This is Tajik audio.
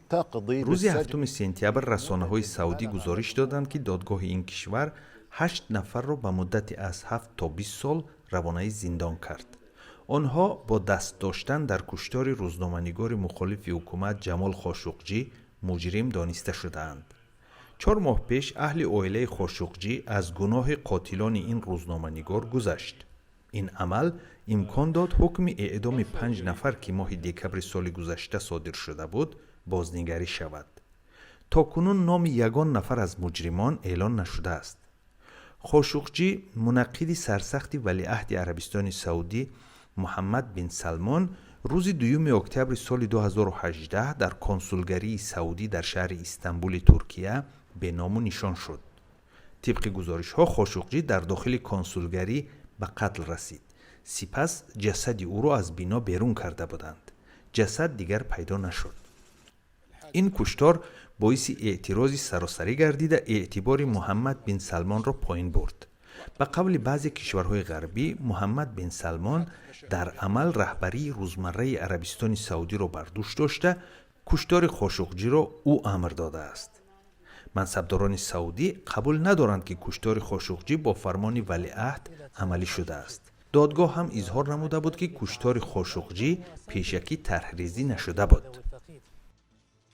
تقضي Рӯзи بالسجن 7 сентябр расонаҳои саудӣ гузориш доданд, ки додгоҳи ин кишвар ҳашт нафарро ба муддати аз 7 то 20 сол равонаи зиндон кард. Онҳо бо даст доштан дар куштори рӯзноманигори мухолифи ҳукумат Ҷамол Хошуқҷӣ муҷрим дониста шудаанд. 4 моҳ пеш аҳли оилаи Хошуқҷӣ аз гуноҳи қотилони ин рӯзноманигор гузашт. Ин амал имкон дод, ҳукми эъдоми панҷ нафар, ки моҳи декабри соли гузашта содир шуда буд, бознигарӣ шавад. То кунун номи ягон нафар аз муҷримон эълон нашудааст. Хошуқҷӣ, мунаққиди сарсахти валиаҳди Арабистони Саудӣ Муҳаммад бин Салмон, рӯзи 2 октябри соли 2018 дар консулгарии саудӣ дар шаҳри Истанбули Туркия беному нишон шуд. Тибқи гузоришҳо, Хошуқҷӣ дар дохили консулгарӣ ба қатл расид. Сипас ҷасади ӯро аз бино берун карда буданд. Ҷасад дигар пайдо нашуд. Ин куштор боиси эътирози саросарӣ гардида, эътибори Муҳаммад бин Салмонро поин бурд. Ба қавли баъзе кишварҳои ғарбӣ, Муҳаммад бин Салмон дар амал раҳбарии рӯзмарраи Арабистони Саудиро бар дӯш дошта, куштори Хошуқҷиро ӯ амр додааст. Мансабдорони саудӣ қабул надоранд, ки куштори Хошуқҷӣ бо фармони валиаҳд амалӣ шудааст. Додгоҳ ҳам изҳор намуда буд, ки куштори Хошуқҷӣ пешакӣ тарҳрезӣ нашуда буд.